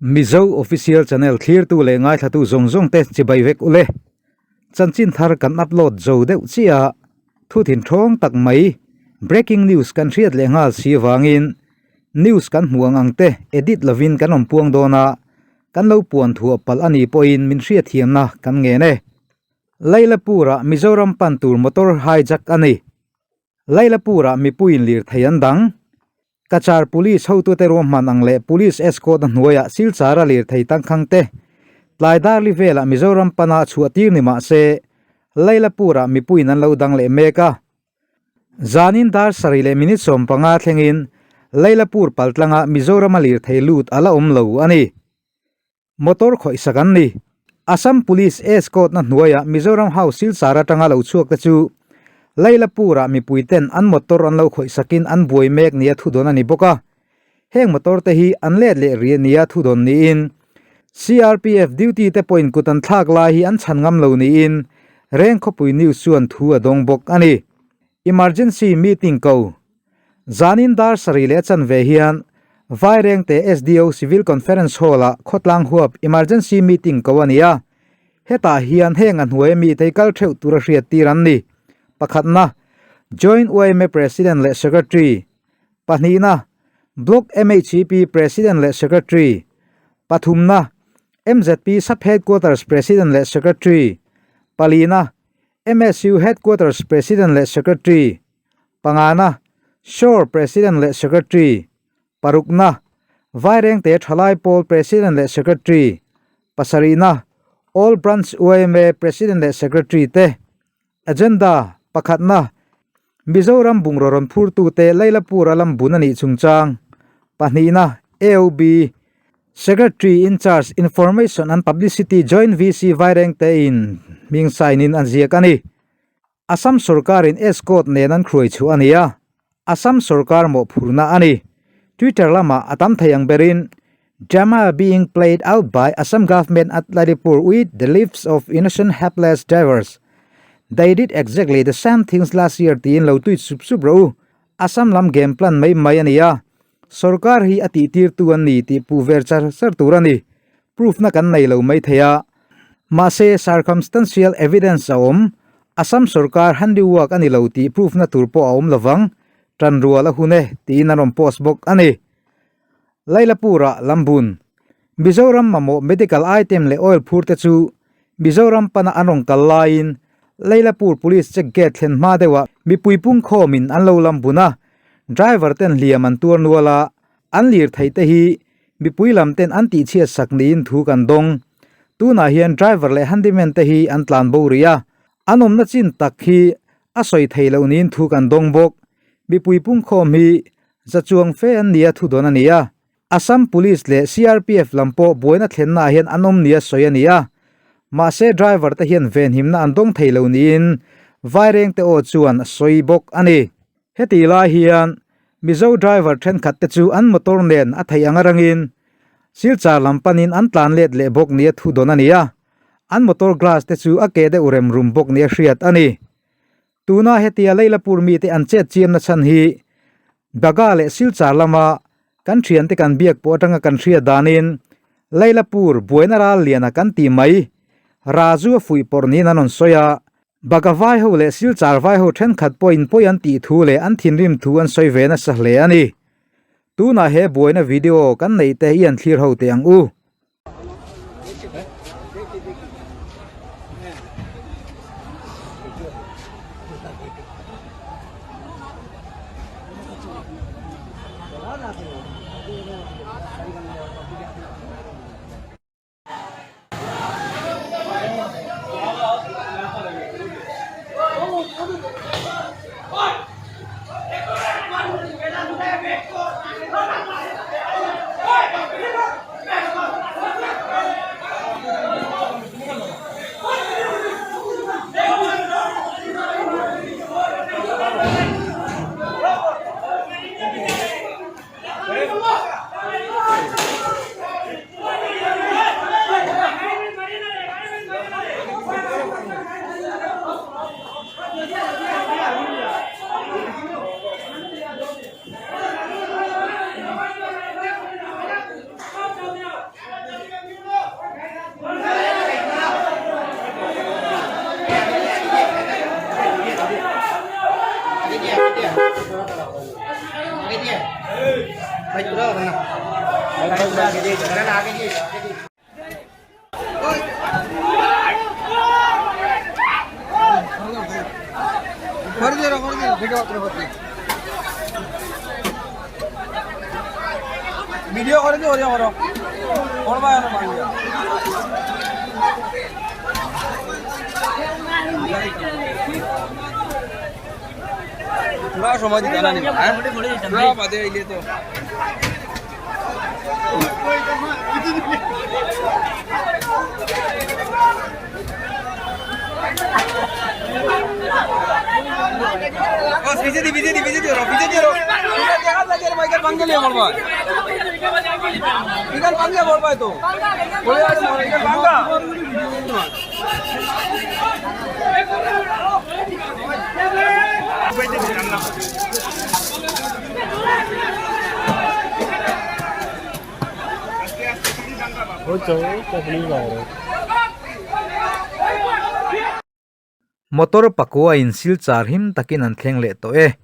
Mizo Official Channel thlirtu leh ngaithlatu zawng zawng te chibai vek ule. Chanchin thar kan upload zo deuh chiah a, thu thinthawng tak mai breaking news kan hriat leh nghal si avangin news kan hmuh ang ang te edit lovin kan awm puang dawn a, kan lo puan thuah palh a nih pawhin min hriatthiamna kan ngen e. Lailapur-ah Mizoram pan tur motor hijack a ni. Lailapur-ah mipuiin lirthei an dang. Cachar Police hotute ruahman ang leh Police escort a hnuaiah Silchar a lirthei tangkhang te tlai darli velah Mizoram pana chhuah tir ni mah se Lailapur-ah mipuiin an lo dang leh mek a. Zanin dar sarih leh minute 15 thlengin Lailapur paltlanga Mizoram a lirthei lut a la awm lo a ni. Motor khawihsak an ni. Assam Police escort na hnuaiah Mizoram House Silchar atanga lo chhuak te chu Lailapur-ah mipui ten an motor an lo khawihsakin an buai mek nia thudawn a ni bawk a. Heng motor te hi an let leh rih nia thudawn niin CRPF duty te pawhin kut an thlak lai hi an chhan ngam lo niin Rengkhawpui News chuan thu a dawng bawk a ni. Emergency meeting ko. Zanin dar sarih leh a chanve hian Vairengte SDO Civil Conference Hall-ah khawtlang huap emergency meeting ko a ni a. Hetah hian heng a hnuaia mite hi kal theuh tura hriat tir an ni. Pakhatna, Joint yma President leh Secretary. Pahnihna, Block MHEP President leh Secretary. Pathumna, MZP Sub-Headquarters President leh Secretary. Palina, MSU Headquarters President leh Secretary. Pangana, Shore President leh Secretary, Parukna, Vairengte Thalai Pawl President leh Secretary, Pasarihna, All Branch yma President leh Secretary te. Agenda, Pakhatna, Mizoram bungraw rawn phurtute Lailapur a lam bun a nih chungchang. Pahnihna, AOB, Secretary in charge Information and Publicity Joint VC Vairengte in hming sign in a ziak a ni. Assam sorkarin escort nen an hruai chhuah a ni a, Assam sorkar mawhphurhna a ni. Twitter lamah a tam thei ang berin, Drama being played out by Assam government at Lailipur with the lives of innocent helpless drivers. They did exactly the same things last year tiin lo tweet sup sup rawh u. Assam lam game plan mai mai a ni a, sorkar hi a tihtirtu an ni tih puh ver char char tur a ni. Proof na kan nei lo mai thei a. Mahse circumstantial evidence a awm, Assam sorkar handiwork a ni lo tih proof na tur pawh a awm lovang, tan rual a hun e, tiin an rawn post bawk a ni. Lailapur-ah Lambun, Mizoram mamawh medical item leh oil phur te chu Mizoram pana an rawn kal laiin Lailapur Police check gate thlen hma deuhah mipui pungkhawmin an lo lambun a, driver ten hliam an tuar nual a, an lirthei te hi Mipui lam ten an tihchhiat sak niin thu kan dawng. Tunah hian driver leh handyman te hi an tlan bo rih a, an awmna chin tak hi a sawi thei loh niin thu kan dawng bawk. Mipui pungkhawm hi za chuang fe an nia thu dawn a ni a. Assam Police leh CRPF lam pawh buaina thlennaah hian an awm nia sawi a ni a. Mahse driver te hian venhimna an dawng thei lo niin Vairengte aw chuan a sawi bawk a ni. Heti lai hian Mizo driver thenkhat te chu an motor nen a theih ang arangin Silchar lam panin an tlan let leh bawk nia thu dawn a ni a, an motor glass te chu a ke deuh rem rum bawk nia hriat a ni. Tuna hetia Leilapur mite an chet chiamna chhan hi Baga leh Silchar lama kan thiante kan biak pawh atanga kan hriat danin Leilapur buaina ral liana kan tih mai Raju a fuih pawrh niin an rawn sawi a, Baka vai ho leh Silchar vai ho thenkhat pawhin pawi an tih thu leh an thinrim thu an sawi ve nasa hle a ni. Tunah he buaina video kan neih te i an thlir ho teh ang u. Motor pakua in Silchar him takin an thleng leh tawh e.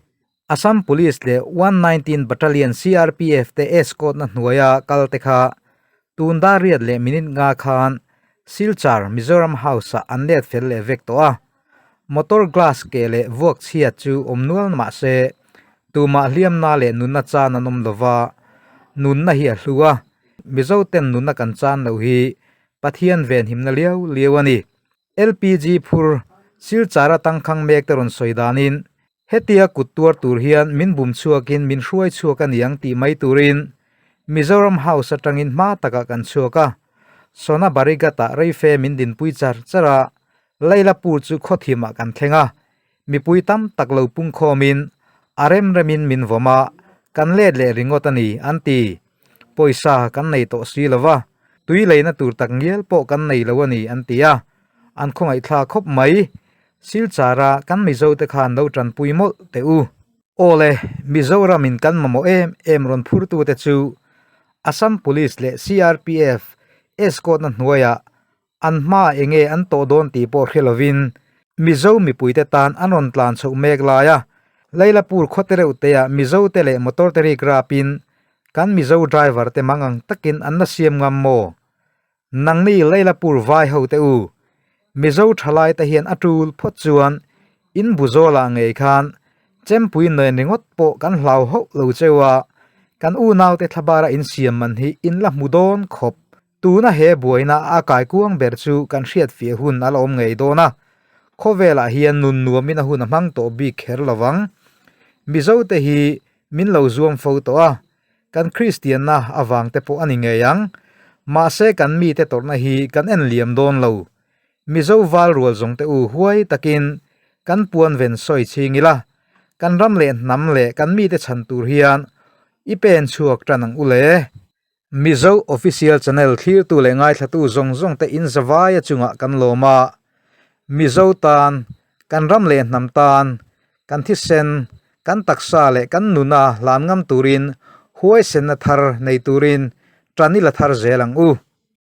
Assam Police leh 119 Battalion CRPF te escort na hnuaia kal te kha tun dar riat leh minute nga khan Silchar Mizoram House ah an let fel leh vek tawh a. Motor glass ke leh vuak chhia chu awm nual mah se tumah hliamna leh nunna chan an awm lova, nunna hi a hlu a, Mizo ten nunna kan chan loh hi Pathian venhimna liau liau a ni. LPG phur Silchar atangkhang mek te rawn sawi danin hetia kut tuar tur hian min bum chhuakin min hruai chhuak a niang tih mai turin Mizoram House atangin hma takah kan chhuak a, Sona Barighat-ah reife min dinpui char char a, Lailapur chu khawthimah kan thleng a, mipui tam tak lo pungkhawmin a rem remin min vawm a, kan let leh ringawt a ni, an ti. Pawisa kan nei tawh si lo va, tui leina tur tak ngial pawh kan nei lo a ni, an ti a. An khawngaihthlak khawp mai. Silchara kan Mizote khan lo tanpui mawlh teh u. Aw le, Mizoramin kan mamawh em em rawn phurtute chu Assam Police leh CRPF escort-na hnuaiah An hma enge an tawh dawn tih pawh hre lovin Mizo mipuite tan an rawn tlan chhoh mek lai a, Lailapur khawte reuh teah Mizote leh motor te rik rapin kan Mizo driver te mangang takin an la siam ngam maw? Nangni Lailapur vai ho te u, Mizo thalai te hian a tul phawt chuan in bu zawlah ngei khan chempui nen ringawt pawh kan hlau hauh lo cheu a, kan unaute thlabara insiam man hi in la hmu dawn khawp. Tuna he buaina a kaikuang ber chu kan hriat fiah hun a la awm ngei dawn a, khawvelah hian nun nuamin a hun a hmang tawh bik kher lo vang. Mizote hi min lo zuam fo tawh a, kan Kristianna avang te pawh a ni ngei ang. Mahse kan mite tawrhna hi kan en liam dawn lo. Mizo val rual zawng te u huai takin kan puan ven sawi chhing ila, kan ram leh hnam leh kan mite chhan tur hian i pen chhuak tan ang u le. Mizo Official Channel thlirtu leh ngaithlatu zawng zawng te in zavaia chungah kan lawm a, Mizo tan, kan ram leh hnam tan, kan thisen, kan taksa leh kan nuna hlan ngam turin huaisenna thar nei turin tan i la thar zel ang u.